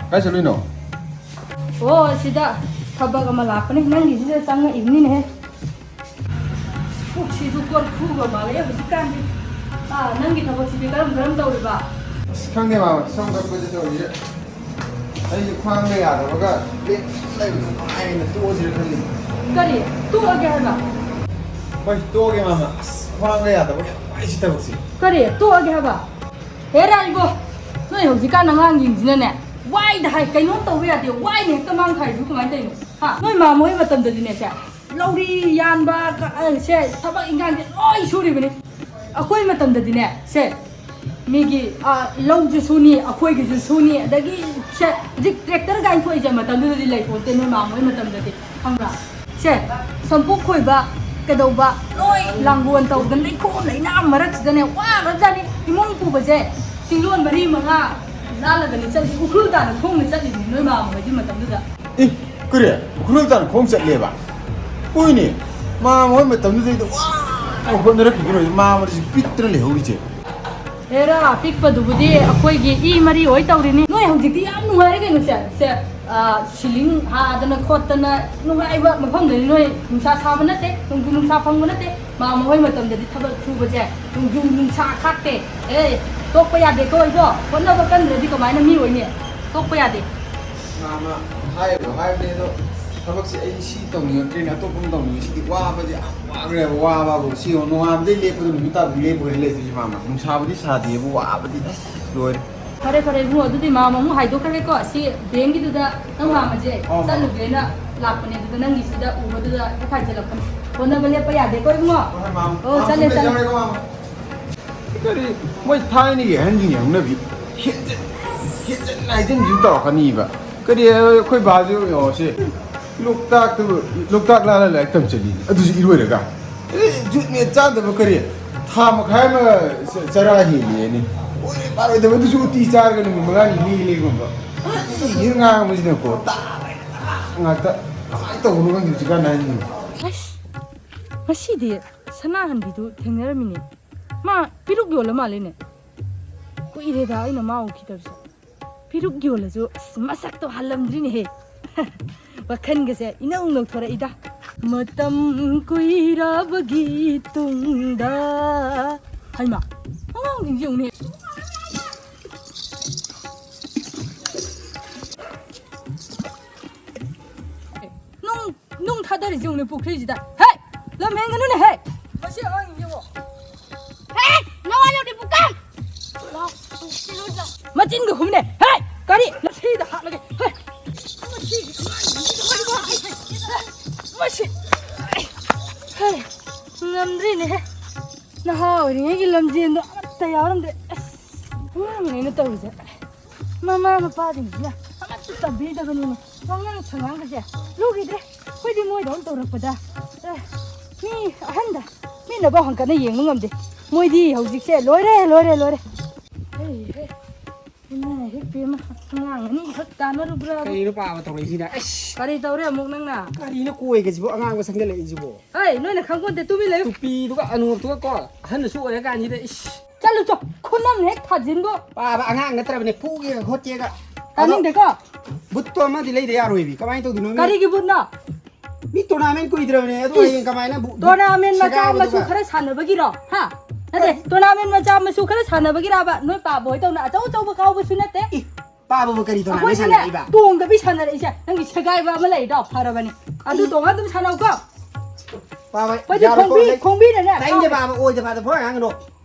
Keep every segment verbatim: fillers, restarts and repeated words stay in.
ꯀꯥꯏ ꯆꯠꯂꯨꯏꯅꯣ? ꯑꯣ, ꯁꯤꯗ ꯊꯕꯛ ꯑꯃ ꯂꯥꯛꯄꯅꯦ, ꯅꯪꯒꯤꯁꯤꯗ ꯆꯪꯉꯛꯏꯕꯅꯤꯅꯦꯍꯦ꯫ ꯄꯨꯛꯁꯤꯁꯨ ꯀꯣꯔꯐꯨꯒ ꯃꯥꯜꯂꯦ ꯍꯧꯖꯤꯛꯀꯥꯟꯗꯤ꯫ ꯑꯥ, ꯅꯪꯒꯤ ꯊꯕꯛꯁꯤꯗꯤ ꯀꯔꯝ ꯀꯔꯝ ꯇꯧꯔꯤꯕ? ꯑꯁ, ꯈꯪꯗꯦ ꯃꯥꯃ, ꯁꯝ ꯀꯛꯄꯁꯦ ꯇꯧꯔꯤꯁꯦ꯫ ꯑꯩꯁꯦ ꯈ꯭ꯋꯥꯡꯒ ꯌꯥꯗꯕꯒ ꯂꯦꯞ ꯂꯩꯕꯗꯣ ꯅꯨꯡꯉꯥꯏꯅ ꯇꯣꯛꯑꯁꯤꯔ ꯈꯜꯂꯤ꯫ ꯀꯔꯤ? ꯇꯣꯛꯑꯒꯦ ꯍꯥꯏꯕ? ꯍꯣꯏ, ꯇꯣꯛꯑꯒꯦ ꯃꯥꯃ꯫ ꯑꯁ, ꯈ꯭ꯋꯥꯡꯒ ꯌꯥꯗꯕꯒ ꯌꯥꯝ ꯋꯥꯏ ꯁꯤ ꯊꯕꯛꯁꯦ꯫ ꯀꯔꯤ? ꯇꯣꯛꯑꯒꯦ ꯍꯥꯏꯕ? ꯍꯦꯔꯥ ꯏꯕꯣ, ꯅꯣꯏ ꯍꯧꯖꯤꯛꯀꯥꯟ ꯑꯉꯥꯡꯁꯤꯡꯁꯤꯅꯅꯦ, ꯋꯥꯏꯗ ꯍꯥꯏ, ꯀꯩꯅꯣꯝ ꯇꯧꯕ ꯌꯥꯗꯦ, ꯋꯥꯏꯅ ꯍꯦꯛꯇ ꯃꯥꯡ ꯊꯥꯏꯁꯤꯕꯨ ꯀꯃꯥꯏꯅ ꯇꯧꯔꯤꯅꯣ? ꯍꯥ? ꯅꯣꯏ ꯃꯥꯃ ꯍꯣꯏ ꯃꯇꯝꯗꯗꯤꯅꯦ, ꯁꯦ, ꯂꯧꯔꯤ ꯌꯥꯟꯕ, ꯀ-, ꯑ, ꯁꯦ, ꯊꯕꯛ ꯏꯟꯈꯥꯡꯁꯦ ꯂꯣꯏ ꯁꯨꯔꯤꯕꯅꯤ꯫ ꯑꯩꯈꯣꯏ ꯃꯇꯝꯗꯗꯤꯅꯦ, ꯁꯦ, ꯃꯤꯒꯤ, ꯑ, ꯂꯧꯁꯨ ꯁꯨꯅꯤ, ꯑꯩꯈꯣꯏꯒꯤꯁꯨ ꯁꯨꯅꯤ, ꯑꯗꯒꯤ, ꯁꯦ, ꯍꯧꯖꯤꯛ ꯇ꯭ꯔꯦꯛꯇꯔ ꯀꯥꯏꯅ ꯊꯣꯛꯏꯁꯦ ꯃꯇꯝꯗꯨꯗꯗꯤ ꯂꯩꯄꯣꯟꯇꯦ, ꯅꯣꯏ ꯃꯥꯃ ꯍꯣꯏ ꯃꯇꯝꯗꯗꯤ, ꯈꯪꯕ꯭ꯔꯥ? ꯁꯦ, ꯁꯝꯄꯣꯛ ꯈꯣꯏꯕ, ꯀꯩꯗꯧꯕ, ꯂꯣꯏ ꯂꯥꯡꯒꯣꯜ ꯇꯧꯗꯅ ꯂꯩꯈꯣꯝ ꯂꯩꯅꯥꯡ ꯃꯔꯛꯁꯤꯗꯅꯦ, ꯋꯥꯈ꯭ꯔꯖꯥꯠꯅꯤ꯫ ꯏꯃꯨꯡ ꯄꯨꯕꯁꯦ ꯆꯤꯡꯂꯣꯟ ꯃꯔꯤ ꯃꯉꯥ ꯂꯥꯜꯂꯒꯅꯤ ꯆꯠꯂꯤꯁꯦ, ꯎꯈ꯭ꯔꯨꯜ ꯇꯥꯟꯅ ꯈꯣꯡꯅ ꯆꯠꯂꯤꯅꯤ ꯅꯣꯏ ꯃꯥꯃ ꯍꯣꯏꯒꯤ ꯃꯇꯝꯗꯨꯗ꯫ ꯑꯦ, ꯀꯔꯤ? ꯎꯈ꯭ꯔꯨꯜ ꯇꯥꯟꯅ ꯈꯣꯡ ꯆꯠꯂꯦꯕ? ꯍꯣꯏꯅꯦ, ꯃꯥꯃ ꯍꯣꯏ ꯃꯇꯝꯗꯨꯗꯩꯗ ꯋꯥꯅ ꯍꯣꯠꯅꯔꯛꯈꯤꯕꯅꯣ ꯃꯥꯃꯗꯁꯨ ꯄꯤꯛꯇꯅ ꯂꯩꯍꯧꯔꯤꯁꯦ꯫ ꯍꯦꯔꯥ, ꯄꯤꯛꯄꯗꯨꯕꯨꯗꯤ ꯑꯩꯈꯣꯏꯒꯤ ꯏ ꯃꯔꯤ ꯑꯣꯏ ꯇꯧꯔꯤꯅꯤ꯫ ꯅꯣꯏ ꯍꯧꯖꯤꯛꯇꯤ ꯌꯥꯝ ꯅꯨꯡꯉꯥꯏꯔꯦ ꯀꯩꯅꯣ ꯁꯦ꯫ ꯁꯦ, ꯑ, ꯁꯤꯂꯤꯡ ꯍꯥꯗꯅ ꯈꯣꯠꯇꯅ ꯅꯨꯡꯉꯥꯏꯕ ꯃꯐꯝꯗꯅꯤ ꯅꯣꯏ꯫ ꯅꯨꯡꯁꯥ ꯁꯥꯕ ꯅꯠꯇꯦ, ꯅꯣꯡꯖꯨ ꯅꯨꯡꯁꯥ ꯐꯪꯕ ꯅꯠꯇꯦ꯫ ꯃꯥꯃ ꯍꯣꯏ ꯃꯇꯝꯗꯗꯤ ꯊꯕꯛ ꯁꯨꯕꯁꯦ ꯅꯣꯡꯖꯨ ꯅꯨꯡꯁꯥ ꯈꯥꯛꯇꯦ꯫ ꯑꯦ, ꯇꯣꯛꯄ ꯌꯥꯗꯦꯀꯣ ꯏꯕꯣ꯫ ꯍꯣꯠꯅꯕ ꯀꯟꯗ꯭ꯔꯗꯤ ꯀꯃꯥꯏꯅ ꯃꯤ ꯑꯣꯏꯅꯤ? ꯇꯣꯛꯄ ꯌꯥꯗꯦ꯫ ꯃꯥꯃ ꯍꯥꯏꯕꯨ ꯍꯥꯏꯕꯅꯦ ꯑꯗꯣ, ꯊꯕꯛꯁꯦ ꯑꯩ ꯁꯤ ꯇꯧꯅꯤꯡꯉꯛꯇ꯭ꯔꯦꯅꯦ, ꯑꯇꯣꯞꯄ ꯑꯃ ꯇꯧꯅꯤꯡꯉꯦ꯫ ꯁꯤꯗꯤ ꯋꯥꯕꯁꯦ ꯌꯥꯝ ꯋꯥꯈ꯭ꯔꯦꯕ, ꯋꯥꯕꯕꯨ꯫ ꯁꯤ ꯌꯦꯡꯉꯣ, ꯅꯣꯡꯉꯥꯟꯕꯗꯩ ꯂꯦꯞꯄꯗ ꯅꯨꯃꯤꯠ ꯇꯥꯕꯗ ꯂꯦꯞꯄꯒ ꯂꯩꯗꯣꯏꯁꯦ ꯃꯥꯃ꯫ ꯅꯨꯡꯁꯥꯕꯨꯗꯤ ꯁꯥꯗꯦꯕꯨ, ꯋꯥꯕꯗꯤ ꯑꯁ ꯂꯣꯏꯔꯦ꯫ ꯐꯔꯦ, ꯐꯔꯦ ꯏꯕꯨꯡꯉꯣ, ꯑꯗꯨꯗꯤ ꯃꯥꯃ ꯑꯃꯨꯛ ꯍꯥꯏꯗꯣꯛꯈ꯭ꯔꯒꯦꯀꯣ꯫ ꯁꯤ ꯕꯦꯡꯒꯤꯗꯨꯗ ꯅꯪ ꯃꯥꯃꯁꯦ ꯑꯣ, ꯃꯥꯃ꯫ ꯆꯠꯂꯨꯒꯦꯅ ꯂꯥꯛꯄꯅꯦ, ꯑꯗꯨꯗ ꯅꯪꯒꯤ ꯁꯤꯗ ꯎꯕꯗꯨꯗ ꯍꯦꯛ ꯍꯥꯏꯖꯤꯜꯂꯛꯄꯅꯦ꯫ ꯍꯣꯠꯅꯕ ꯂꯦꯞꯄ ꯌꯥꯗꯦꯀꯣ ꯏꯕꯨꯡꯉꯣ꯫ ꯍꯣꯏ, ꯃꯥꯃ꯫ ꯑꯣ, ꯃꯥꯃ, ꯆꯠꯂꯦ, ꯆꯠꯂꯦ꯫ ꯂꯩꯖꯔꯒꯦꯀꯣ, ꯃꯥꯃ꯫ ꯀꯔꯤ, ꯃꯣꯏ ꯊꯥꯏꯅꯒꯤ ꯑꯍꯟꯁꯤꯡꯒꯤ ꯍꯧꯅꯕꯤ, ꯍꯦꯟꯖꯤꯟ-, ꯍꯦꯟꯖꯤꯟꯅ ꯍꯥꯏꯖꯤꯟꯕꯤꯁꯨ ꯇꯧꯔꯛꯀꯅꯤꯕ꯫ ꯀꯔꯤ, ꯑꯩꯈꯣꯏ ꯕꯥꯁꯨ ꯌꯦꯡꯉꯣ ꯁꯤ, ꯂꯣꯛꯇꯥꯛꯇꯨ, ꯂꯣꯛꯇꯥꯛ ꯂꯥꯜꯂ ꯂꯥꯏꯔꯤꯛ ꯇꯝ ꯆꯠꯂꯤꯅꯤ꯫ ꯑꯗꯨꯁꯨ ꯏꯔꯣꯏꯔꯒ꯫ ꯑꯦ, ꯖꯨꯠ ꯃꯦꯠ ꯆꯥꯗꯕ ꯀꯔꯤ? ꯊꯥ ꯃꯈꯥꯏ ꯑꯃ ꯆ-, ꯆꯔꯥ ꯍꯦꯜꯂꯦꯅꯤ꯫ ꯑꯣꯏꯔꯣꯏ ꯄꯥꯔꯣꯏꯗꯕ, ꯑꯗꯨꯁꯨ ꯎꯇꯤ ꯆꯥꯔꯒ ꯅꯨꯃꯤꯠ ꯃꯉꯥꯅꯤ ꯂꯦꯜꯂꯦꯒꯨꯝꯕ꯫ ꯑꯩ ꯉꯥꯡꯕꯁꯤꯅꯀꯣ, ꯇꯥ-, ꯉꯥꯛꯇ ꯀꯃꯥꯏꯅ ꯇꯧꯕꯅꯣ ꯈꯪꯗꯦ ꯍꯧꯖꯤꯛꯀꯥꯟ ꯑꯍꯟꯁꯤꯡꯁꯦ꯫ ꯑꯁ, ꯉꯁꯤꯗꯤ ꯁꯅꯥꯍꯟꯕꯤꯗꯨ ꯊꯦꯡꯅꯔꯝꯃꯤꯅꯦ꯫ ꯃꯥ ꯄꯤꯔꯨꯛ ꯌꯣꯜꯂ ꯃꯥꯜꯂꯦꯅꯦ꯫ ꯀꯨꯏꯔꯦꯗ ꯑꯩꯅ ꯃꯥ ꯎꯈꯤꯗꯕꯁꯦ꯫ ꯐꯤꯔꯨꯛ ꯌꯣꯜꯂꯁꯨ ꯑꯁ, ꯃꯁꯛꯇꯣ ꯍꯜꯂꯝꯗ꯭ꯔꯤꯅꯦꯍꯦ꯫ ꯋꯥꯈꯜꯒꯁꯦ ꯏꯅꯧ ꯅꯧꯊꯣꯔꯛꯏꯗ꯫ ꯃꯇꯝ ꯀꯨꯏꯔꯕꯒꯤ ꯇꯨꯡꯗ꯫ ꯍꯩꯃꯥ, ꯑꯉꯥꯡꯁꯤꯡꯁꯦ ꯌꯦꯡꯉꯨꯅꯦ꯫ ꯅꯨꯡ, ꯅꯨꯡ ꯊꯥꯗꯔꯤꯁꯦ ꯌꯦꯡꯉꯨꯅꯦ ꯄꯨꯈ꯭ꯔꯤꯁꯤꯗ꯫ ꯍꯦ! ꯂꯝ ꯍꯦꯟꯒꯅꯨꯅꯦ ꯍꯦ! ꯃꯁꯤ ꯑꯉꯥꯡꯁꯤꯡꯁꯤꯕꯣ꯫ ꯍꯦ! ꯅꯋꯥ ꯂꯧꯗꯦ ꯄꯨꯀꯪ! ꯂꯥꯎ, ꯁꯤꯜꯂꯨ ꯂꯥꯎ꯫ ꯃꯆꯤꯟꯒ ꯍꯨꯝꯅꯦ꯫ ꯍꯦ! ꯀꯔꯤ? ꯅꯁꯤꯗ ꯍꯥꯠꯂꯒꯦ꯫ ꯍꯦ! ꯃꯁꯤꯒꯤ ꯑꯉꯥꯡꯁꯤꯡꯁꯤꯗꯤ ꯀꯔꯤꯅꯣ? ꯃꯁꯤ꯫ ꯍꯦ! ꯉꯝꯗ꯭ꯔꯤꯅꯦꯍꯦ꯫ ꯅꯍꯥ ꯑꯣꯏꯔꯤꯉꯩꯒꯤ ꯂꯝꯖꯦꯟꯗꯣ ꯑꯃꯠꯇ ꯌꯥꯎꯔꯝꯗ꯭ꯔꯦ꯫ ꯑꯁ, ꯑꯉꯥꯡꯅꯦꯅ ꯇꯧꯔꯤꯁꯦ꯫ ꯃꯃꯥ ꯃꯄꯥꯁꯤꯡꯁꯤꯅ ꯑꯃꯠꯇ ꯇꯝꯕꯤꯗꯕꯅꯤꯅꯦ꯫ ꯋꯥꯉꯥꯡ ꯁꯉꯥꯡꯒꯁꯦ ꯂꯨꯈꯤꯗ꯭ꯔꯦ꯫ ꯑꯩꯈꯣꯏꯗꯤ ꯃꯣꯏꯗꯧꯅ ꯇꯧꯔꯛꯄꯗ, ꯑꯦ, ꯃꯤ ꯑꯍꯟꯗ ꯃꯤꯅꯐꯥꯎ ꯍꯪꯀꯠꯅ ꯌꯦꯡꯕ ꯉꯝꯗꯦ꯫ ꯃꯣꯏꯗꯤ ꯍꯧꯖꯤꯛꯁꯦ ꯂꯣꯏꯔꯦ, ꯂꯣꯏꯔꯦ, ꯂꯣꯏꯔꯦ꯫ ꯍꯩ, ꯍꯩ꯫ ꯏꯃꯥ ꯍꯦꯛ ꯄꯦꯝꯃ, ꯑꯉꯥꯡ ꯑꯅꯤꯈꯛ ꯇꯥꯟꯅꯔꯨꯕ꯭ꯔꯥ? ꯀꯔꯤꯅꯣ ꯄꯥꯕ ꯇꯧꯔꯛꯏꯁꯤꯅ? ꯑꯁ! ꯀꯔꯤ ꯇꯧꯔꯦ ꯑꯃꯨꯛ ꯅꯪꯅ? ꯀꯔꯤꯅꯣ ꯀꯣꯏꯒꯁꯤꯕꯨ ꯑꯉꯥꯡꯕ ꯁꯪꯖꯜꯂꯛꯏꯁꯤꯕꯨ? ꯍꯩ, ꯅꯣꯏꯅ ꯈꯪꯄꯣꯟꯇꯦ, ꯇꯨꯃꯤꯟ ꯂꯩꯌꯨ꯫ ꯇꯨꯄꯤꯗꯨꯒ ꯑꯅꯣꯞꯇꯨꯒ ꯀꯣ, ꯑꯍꯟꯅꯁꯨ ꯑꯣꯏꯔꯀꯥꯟꯁꯤꯗ, ꯏꯁ! ꯆꯠꯂꯨ ꯆꯣ, ꯈꯨꯅꯝ ꯍꯦꯛ ꯊꯥꯖꯤꯟꯕꯨ꯫ ꯄꯥꯕ ꯑꯉꯥꯡ ꯅꯠꯇ꯭ꯔꯕꯅꯦ, ꯐꯨꯒꯦꯒ ꯈꯣꯠꯀꯦꯒ꯫ ꯇꯥꯅꯤꯡꯗꯦꯀꯣ? ꯕꯨꯠꯇꯣ ꯑꯃꯗꯤ ꯂꯩꯗ ꯌꯥꯔꯣꯏꯕꯤ, ꯀꯃꯥꯏꯅ ꯇꯧꯗꯣꯏꯅꯣ? ꯀꯔꯤꯒꯤ ꯕꯨꯠꯅꯣ? ꯃꯤ tournament ꯀꯨꯏꯗ꯭ꯔꯕꯅꯦ, ꯑꯗꯨ ꯏꯁ! ꯍꯌꯦꯡ ꯀꯃꯥꯏꯅ ꯕꯨ-, tournament ꯃꯆꯥ ꯁꯦꯒꯥꯏꯕꯗꯨꯒ? ꯃꯁꯨ ꯈꯔ ꯁꯥꯟꯅꯕꯒꯤꯔꯣ? ꯍꯥ? ꯅꯠꯇꯦ, ꯀꯔꯤ? Tournament ꯃꯆꯥ ꯃꯁꯨ ꯈꯔ ꯁꯥꯟꯅꯕꯒꯤꯔꯕ? ꯅꯣꯏ ꯄꯥꯕ ꯍꯣꯏ ꯇꯧꯅ ꯑꯆꯧ ꯑꯆꯧꯕ ꯀꯥꯎꯕꯁꯨ ꯅꯠꯇꯦ꯫ ꯏ, ꯄꯥꯕꯕꯨ ꯀꯔꯤ tournament ꯑꯩꯈꯣꯏꯁꯨꯅꯦ, ꯁꯥꯟꯅꯔꯛꯏꯕ? ꯇꯣꯡꯗꯕꯤ ꯁꯥꯟꯅꯔꯛꯏꯁꯦ꯫ ꯅꯪꯒꯤ ꯁꯦꯒꯥꯏꯕ ꯑꯃ ꯂꯩꯔꯤꯗꯣ ꯐꯔꯕꯅꯦ꯫ ꯑꯗꯨ ꯏ꯫ ꯇꯣꯡꯉ ꯑꯗꯨꯝ ꯁꯥꯟꯅꯧꯀꯣ꯫ ꯄꯥꯕ, ꯑꯩꯈꯣꯏꯗꯤ ꯌꯥꯔꯣꯏꯀꯣ, ꯈꯣꯡꯕꯤ-, ꯂꯩ-, ꯈꯣꯡꯕꯤꯅꯅꯦ, ꯇꯥꯏꯅꯤꯡꯗꯦ ꯀꯥꯎꯔꯦ꯫ ꯄꯥꯕ, ꯑꯣꯏꯗ ꯄꯥꯗ ꯄꯣ ꯉꯥꯡꯒꯅꯣ꯫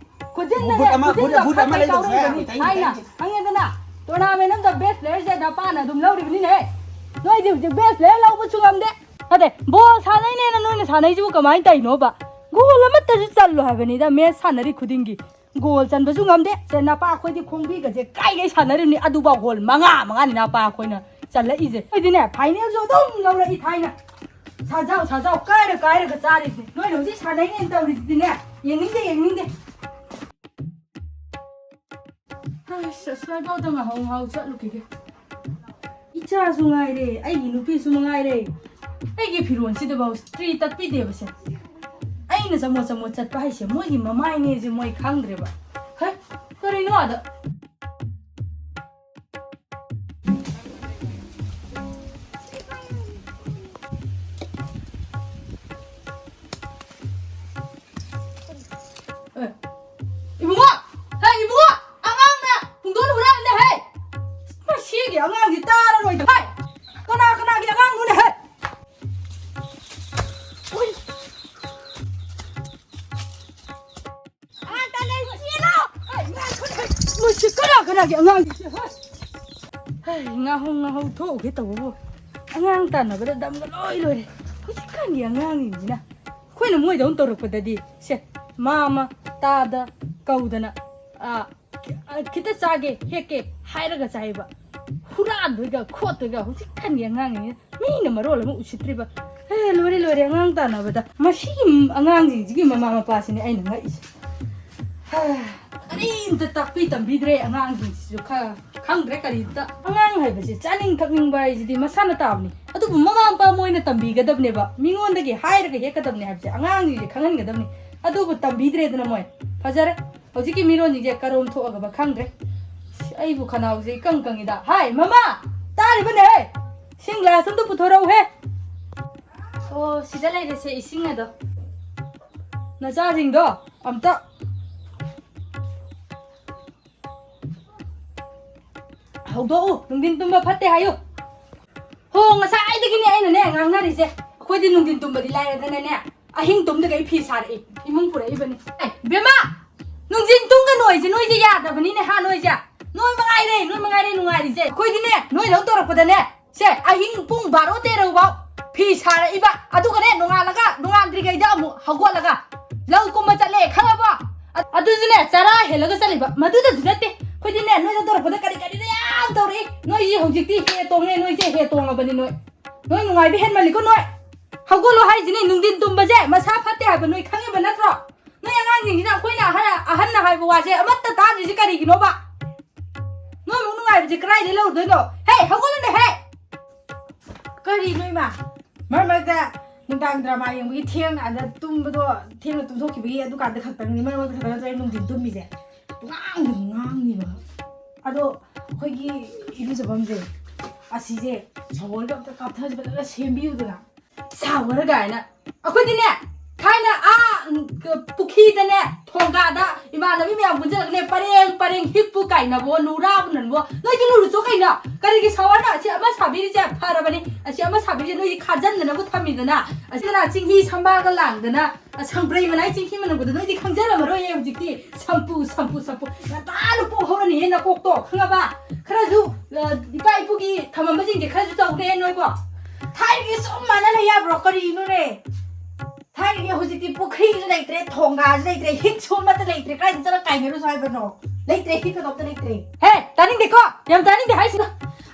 ꯈꯨꯖꯤꯟꯅꯅꯦ, ꯕꯨꯠ ꯑꯃ, ꯈꯨꯖꯤꯟꯗꯣ ꯕꯨꯠ, ꯕꯨꯠ ꯑꯃ ꯈꯠꯄꯩ ꯂꯩꯗꯕꯁꯨ ꯀꯥꯎꯔꯛꯏꯕꯅꯤ꯫ ꯌꯥꯔꯣꯏ, ꯇꯥꯏꯅꯤꯡꯗꯦ, ꯍꯥꯏꯅ, ꯇꯥꯏꯅꯤꯡꯗꯦ꯫ ꯈꯪꯉꯦꯗꯅ? Tournament ꯑꯝꯗ best playerꯁꯦ ꯅꯄꯥꯅ ꯑꯗꯨꯝ ꯂꯧꯔꯤꯕꯅꯤꯅꯦꯍꯦ꯫ ꯅꯣꯏꯗꯤ ꯍꯧꯖꯤꯛ best player ꯂꯧꯕꯁꯨ ꯉꯝꯗꯦ꯫ ꯅꯠꯇꯦ, ball ꯁꯥꯟꯅꯩꯅꯦꯅ ꯅꯣꯏꯅ ꯁꯥꯟꯅꯩꯁꯤꯕꯨ ꯀꯃꯥꯏꯅ ꯇꯧꯔꯤꯅꯣꯕ? Goal ꯑꯃꯠꯇꯁꯨ ꯆꯜꯂꯣ ꯍꯥꯏꯕꯅꯤꯗ, match ꯁꯥꯟꯅꯔꯤ ꯈꯨꯗꯤꯡꯒꯤ꯫ Goal ꯆꯟꯕꯁꯨ ꯉꯝꯗꯦ꯫ ꯁꯦ, ꯅꯄꯥ ꯑꯩꯈꯣꯏꯗꯤ ꯈꯣꯡꯕꯤꯒꯁꯦ ꯀꯥꯏꯒꯩ ꯁꯥꯟꯅꯔꯤꯕꯅꯤ, ꯑꯗꯨꯐꯥꯎ goal ꯃꯉꯥ ꯃꯉꯥꯅꯤ ꯅꯄꯥ ꯑꯩꯈꯣꯏꯅ ꯆꯜꯂꯛꯏꯁꯦ꯫ ꯑꯩꯈꯣꯏꯗꯤꯅꯦ, finalꯁꯨ ꯑꯗꯨꯝ ꯂꯧꯔꯛꯏ ꯊꯥꯏꯅ꯫ ꯁꯥꯖꯥꯎ, ꯁꯥꯖꯥꯎ, ꯀꯥꯏꯔ ꯀꯥꯏꯔꯒ ꯆꯥꯔꯤꯁꯦ꯫ ꯅꯣꯏꯅ ꯍꯧꯖꯤꯛ ꯁꯥꯟꯅꯩꯅꯦꯅ ꯇꯧꯔꯤꯁꯤꯗꯤꯅꯦ, ꯌꯦꯡꯅꯤꯡꯗꯦ, ꯌꯦꯡꯅꯤꯡꯗꯦ꯫ ꯑꯁ, ꯑꯁ꯭ꯋꯥꯏꯐꯥꯎꯗ ꯉꯥꯍꯧ ꯉꯥꯍꯧ ꯆꯠꯂꯨꯈꯤꯒꯦ꯫ ꯏꯆꯥꯁꯨ ꯉꯥꯏꯔꯦ, ꯑꯩꯒꯤ ꯅꯨꯄꯤꯁꯨ ꯃꯉꯥꯏꯔꯦ꯫ ꯑꯩꯒꯤ ꯐꯤꯔꯣꯜꯁꯤꯗꯐꯥꯎ ꯏꯁꯇ꯭ꯔꯤ ꯇꯛꯄꯤꯗꯦꯕꯁꯦ꯫ ꯑꯩꯅ ꯆꯃꯣꯠ ꯆꯃꯣꯠ ꯆꯠꯄ ꯍꯥꯏꯁꯦ ꯃꯣꯏꯒꯤ ꯃꯃꯥꯏꯅꯦꯁꯦ ꯃꯣꯏ ꯈꯪꯗ꯭ꯔꯦꯕ꯫ ꯍꯦ, ꯀꯔꯤꯅꯣ ꯑꯥꯗ? ꯌꯥꯒꯦ ꯑꯉꯥꯡꯁꯦ, ꯍꯣꯏ꯫ ꯍꯩ, ꯉꯥꯍꯧ ꯉꯥꯍꯧ ꯊꯣꯛꯎꯒꯦ ꯇꯧꯕꯕꯨ ꯑꯉꯥꯡ ꯇꯥꯟꯅꯕꯗ ꯗꯝꯒ ꯂꯣꯏ ꯂꯣꯏꯔꯦ꯫ ꯍꯧꯖꯤꯛꯀꯥꯟꯒꯤ ꯑꯉꯥꯡꯁꯤꯡꯁꯤꯅ ꯑꯩꯈꯣꯏꯅ ꯃꯣꯏꯗꯧꯅ ꯇꯧꯔꯛꯄꯗꯗꯤ, ꯁꯦ, ꯃꯥꯃ ꯇꯥꯗ ꯀꯧꯗꯅ, ꯑꯥ, ꯑ, ꯈꯤꯇ ꯆꯥꯒꯦ, ꯍꯦꯛꯀꯦ ꯍꯥꯏꯔꯒ ꯆꯥꯏꯕ꯫ ꯍꯨꯔꯥꯟꯗꯣꯏꯒ ꯈꯣꯠꯇꯣꯏꯒ ꯍꯧꯖꯤꯛꯀꯥꯟꯒꯤ ꯑꯉꯥꯡꯁꯤꯡꯁꯤꯅ ꯃꯤꯅ ꯃꯔꯣꯜ ꯑꯃ ꯎꯁꯤꯠꯇ꯭ꯔꯤꯕ꯫ ꯑꯦ, ꯂꯣꯏꯔꯦ, ꯂꯣꯏꯔꯦ, ꯑꯉꯥꯡ ꯇꯥꯟꯅꯕꯗ꯫ ꯃꯁꯤꯒꯤ ꯑꯉꯥꯡꯁꯤꯡꯁꯤꯒꯤ ꯃꯃꯥ ꯃꯄꯥꯁꯤꯅꯦ ꯑꯩꯅ ꯉꯛꯏꯁꯦ꯫ ꯍꯥ, ꯀꯔꯤꯝꯇ ꯇꯥꯛꯄꯤ ꯇꯝꯕꯤꯗ꯭ꯔꯦ ꯑꯉꯥꯡꯁꯤꯡꯁꯤꯁꯨ꯫ ꯈ-, ꯈꯪꯗ꯭ꯔꯦ ꯀꯔꯤꯝꯇ꯫ ꯑꯉꯥꯡ ꯍꯥꯏꯕꯁꯦ ꯆꯥꯅꯤꯡ ꯊꯛꯅꯤꯡꯕ ꯍꯥꯏꯁꯤꯗꯤ ꯃꯁꯥꯅ ꯇꯥꯕꯅꯤ꯫ ꯑꯗꯨꯕꯨ ꯃꯃꯥ ꯃꯄꯥ ꯃꯣꯏꯅ ꯇꯝꯕꯤꯒꯗꯕꯅꯦꯕ, ꯃꯤꯉꯣꯟꯗꯒꯤ ꯍꯥꯏꯔꯒ ꯍꯦꯛꯀꯗꯕꯅꯦ ꯍꯥꯏꯕꯁꯦ ꯑꯉꯥꯡꯁꯤꯡꯁꯦ ꯈꯪꯍꯟꯒꯗꯕꯅꯤ꯫ ꯑꯗꯨꯕꯨ ꯇꯝꯕꯤꯗ꯭ꯔꯦꯗꯅ ꯃꯣꯏ꯫ ꯐꯖꯔꯦ꯫ ꯍꯧꯖꯤꯛꯀꯤ ꯃꯤꯔꯣꯟꯁꯤꯡꯁꯦ ꯀꯔꯣꯝ ꯊꯣꯛꯑꯒꯕ ꯈꯪꯗ꯭ꯔꯦ꯫ ꯑꯩꯕꯨ ꯈꯅꯥꯎꯁꯦ ꯏꯀꯪ ꯀꯪꯉꯤꯗ꯫ ꯍꯥꯏ, ꯃꯃꯥ! ꯇꯥꯔꯤꯕꯅꯦ, ꯍꯦ! ꯏꯁꯤꯡ ꯒ꯭ꯂꯥꯁ ꯑꯝꯇ ꯄꯨꯊꯣꯔꯛꯎꯍꯦ꯫ ꯑꯣ, ꯁꯤꯗ ꯂꯩꯔꯦꯁꯦ, ꯏꯁꯤꯡ ꯑꯗꯣ꯫ ꯅꯆꯥꯁꯤꯡꯗꯣ ꯑꯝꯇ ꯍꯧꯗꯣꯛꯎ, ꯅꯨꯡꯊꯤꯟ ꯇꯨꯝꯕ ꯐꯠꯇꯦ ꯍꯥꯏꯌꯨ꯫ ꯍꯣ, ꯉꯁꯥꯏꯗꯒꯤꯅꯦ ꯑꯩꯅꯅꯦ ꯉꯥꯡꯅꯔꯤꯁꯦ꯫ ꯑꯩꯈꯣꯏꯗꯤ ꯅꯨꯡꯊꯤꯟ ꯇꯨꯝꯕꯗꯤ ꯂꯥꯏꯔꯗꯅꯅꯦ, ꯑꯍꯤꯡ ꯇꯨꯝꯗꯈꯩ ꯐꯤ ꯁꯥꯔꯛꯏ, ꯏꯃꯨꯡ ꯄꯨꯔꯛꯏꯕꯅꯤ꯫ ꯑꯦ, ꯏꯕꯦꯝꯃ! ꯅꯨꯡꯊꯤꯟ ꯇꯨꯝꯒꯅꯨ ꯍꯥꯏꯁꯦ ꯅꯣꯏꯁꯦ ꯌꯥꯗꯕꯅꯤꯅꯦ ꯍꯥ, ꯅꯣꯏꯁꯦ? ꯅꯣꯏ ꯃꯉꯥꯏꯔꯦ, ꯅꯣꯏ ꯃꯉꯥꯏꯔꯦ ꯅꯨꯡꯉꯥꯏꯔꯤꯁꯦ꯫ ꯑꯩꯈꯣꯏꯗꯤꯅꯦ, ꯅꯣꯏꯗꯧ ꯇꯧꯔꯛꯄꯗꯅꯦ, ꯁꯦ, ꯑꯍꯤꯡ ꯄꯨꯡ ꯕꯥꯔꯣ ꯇꯦꯔꯣ ꯐꯥꯎ ꯐꯤ ꯁꯥꯔꯛꯏꯕ, ꯑꯗꯨꯒꯅꯦ, ꯅꯣꯡꯉꯥꯜꯂꯒ, ꯅꯣꯡꯉꯥꯟꯗ꯭ꯔꯤꯉꯩꯗ ꯑꯃꯨꯛ ꯍꯧꯒꯠꯂꯒ ꯂꯧ ꯀꯨꯝꯕ ꯆꯠꯂꯦ, ꯈꯪꯉꯕꯣ? ꯑ-, ꯑꯗꯨꯁꯨꯅꯦ, ꯆꯔꯥ ꯍꯦꯜꯂꯒ ꯆꯠꯂꯤꯕ, ꯃꯗꯨꯗꯁꯨ ꯅꯠꯇꯦ꯫ ꯑꯩꯈꯣꯏꯗꯤꯅꯦ, ꯅꯣꯏꯗ ꯇꯧꯔꯛꯄꯗ ꯀꯔꯤ ꯀꯔꯤꯅꯣ ꯌꯥꯝ ꯇꯧꯔꯛꯏ꯫ ꯅꯣꯏꯁꯤ ꯍꯧꯖꯤꯛꯇꯤ ꯍꯦ ꯇꯣꯡꯉꯦ, ꯅꯣꯏꯁꯦ ꯍꯦ ꯇꯣꯡꯉꯕꯅꯤ ꯅꯣꯏ꯫ ꯅꯣꯏ ꯅꯨꯡꯉꯥꯏꯕ ꯍꯦꯟꯃꯜꯂꯤꯀꯣ ꯅꯣꯏ꯫ ꯍꯧꯒꯠꯂꯣ ꯍꯥꯏꯁꯤꯅꯤ, ꯅꯨꯡꯊꯤꯟ ꯇꯨꯝꯕꯁꯦ ꯃꯁꯥ ꯐꯠꯇꯦ ꯍꯥꯏꯕ ꯅꯣꯏ ꯈꯪꯉꯤꯕ ꯅꯠꯇ꯭ꯔꯣ? ꯅꯣꯏ ꯑꯉꯥꯡꯁꯤꯡꯁꯤꯅ ꯑꯩꯈꯣꯏꯅ ꯑꯍ-, ꯑꯍꯟꯅ ꯍꯥꯏꯕ ꯋꯥꯁꯦ ꯑꯃꯠꯇ ꯇꯥꯗ꯭ꯔꯤꯁꯦ ꯀꯔꯤꯒꯤꯅꯣꯕ? ꯅꯣꯏꯃꯨꯛ ꯅꯨꯡꯉꯥꯏꯕꯁꯦ ꯀꯗꯥꯏꯗꯩ ꯂꯧꯔꯨꯗꯣꯏꯅꯣ? ꯍꯦ, ꯍꯧꯒꯠꯂꯨꯅꯦ, ꯍꯦ! ꯀꯔꯤꯅꯣ ꯏꯃꯥ? ꯃꯔꯛ ꯃꯔꯛꯇ ꯅꯨꯡꯗꯥꯡ ꯗ꯭ꯔꯃꯥ ꯌꯦꯡꯕꯒꯤ ꯊꯦꯡꯅ ꯑꯗ ꯇꯨꯝꯕꯗꯣ, ꯊꯦꯡꯅ ꯇꯨꯝꯊꯣꯛꯈꯤꯕꯒꯤ ꯑꯗꯨꯀꯥꯟꯗ ꯈꯛꯇꯪꯅꯤ, ꯃꯔꯛ ꯃꯔꯛꯇ ꯈꯛꯇꯪ ꯅꯠꯇ꯭ꯔꯣ ꯑꯩ ꯅꯨꯡꯊꯤꯟ ꯇꯨꯝꯃꯤꯁꯦ꯫ ꯄꯨꯡꯉꯥꯡꯗ ꯉꯥꯡꯅꯤꯕ꯫ ꯑꯗꯣ ꯑꯩꯈꯣꯏꯒꯤ ꯏꯔꯨꯖꯐꯝꯁꯦ, ꯑꯁꯤꯁꯦ ꯁꯥꯋꯔꯒ ꯑꯝꯇ ꯀꯥꯞꯊꯁꯦ, ꯐꯖꯅ ꯁꯦꯝꯕꯤꯌꯨꯗꯅ꯫ ꯁꯥꯋꯔ ꯀꯥꯏꯅ꯫ ꯑꯩꯈꯣꯏꯗꯤꯅꯦ, ꯊꯥꯏꯅ ꯑꯥ, ꯎꯝ, ꯀ-, ꯄꯨꯈ꯭ꯔꯤꯗꯅꯦ, ꯊꯣꯡꯒꯥꯗ ꯏꯃꯥꯟꯅꯕꯤ ꯃꯌꯥꯝ ꯄꯨꯟꯁꯤꯜꯂꯒꯅꯦ, ꯄꯔꯦꯡ ꯄꯔꯦꯡ ꯍꯤꯞꯄꯨ ꯀꯥꯏꯅꯕꯣ, ꯂꯨꯔꯥꯕꯨ ꯅꯟꯕꯣ꯫ ꯅꯣꯏꯗꯤ ꯂꯨꯔꯨꯆꯣ ꯀꯩꯅꯣ? ꯀꯔꯤꯒꯤ ꯁꯥꯋꯔꯅ? ꯑꯁꯤ ꯑꯃ ꯁꯥꯕꯤꯔꯤꯁꯦ ꯐꯔꯕꯅꯤ, ꯑꯁꯤ ꯑꯃ ꯁꯥꯕꯤꯔꯤꯁꯦ ꯅꯣꯏꯗꯤ ꯈꯥꯖꯟꯗꯅꯕꯨ ꯊꯝꯃꯤꯗꯅ, ꯑꯁꯤꯗꯅ ꯆꯤꯡꯍꯤ ꯁꯝꯕꯥꯜꯒ ꯂꯥꯡꯗꯅ, ꯑ, ꯁꯪꯕ꯭ꯔꯩ ꯃꯅꯥꯏ ꯆꯤꯡꯍꯤ ꯃꯅꯝꯒꯗꯣ ꯅꯣꯏꯗꯤ ꯈꯪꯖꯔꯝꯃꯔꯣꯏꯌꯦ ꯍꯧꯖꯤꯛꯇꯤ꯫ ꯁꯝꯄꯨ, ꯁꯝꯄꯨ, ꯁꯝꯄꯨ꯫ ꯉꯟꯇꯥꯅ ꯄꯣꯛ ꯍꯧꯔꯅꯤꯍꯦ ꯅꯀꯣꯛꯇꯣ, ꯈꯪꯉꯕ? ꯈꯔꯁꯨ, ꯑ, ꯏꯄꯥ ꯏꯄꯨꯒꯤ ꯊꯝꯃꯝꯕꯁꯤꯡꯁꯦ ꯈꯔꯁꯨ ꯇꯧꯔꯦ ꯅꯣꯏꯕꯣ꯫ ꯊꯥꯏꯅꯒꯤ ꯁꯨꯝ ꯃꯥꯟꯅ ꯂꯩ ꯌꯥꯕ꯭ꯔꯣ? ꯀꯔꯤꯅꯣꯅꯦ? ꯊꯥꯏꯅꯒꯤ ꯍꯧꯖꯤꯛꯇꯤ ꯄꯨꯈ꯭ꯔꯤꯁꯨ ꯂꯩꯇ꯭ꯔꯦ, ꯊꯣꯡꯒꯥꯁꯨ ꯂꯩꯇ꯭ꯔꯦ, ꯍꯤꯠꯁꯨ ꯑꯃꯠꯇ ꯂꯩꯇ꯭ꯔꯦ꯫ ꯀꯥꯏꯗ ꯆꯠꯂ ꯀꯥꯏꯅꯔꯨꯁꯣ ꯍꯥꯏꯕꯅꯣ? ꯂꯩꯇ꯭ꯔꯦ, ꯍꯤꯠ ꯊꯥꯗꯣꯛꯇ ꯂꯩꯇ꯭ꯔꯦ꯫ ꯍꯦ, ꯇꯥꯅꯤꯡꯗꯦꯀꯣ? ꯌꯥꯝ ꯇꯥꯅꯤꯡꯗꯦ ꯍꯥꯏꯁꯤꯅ꯫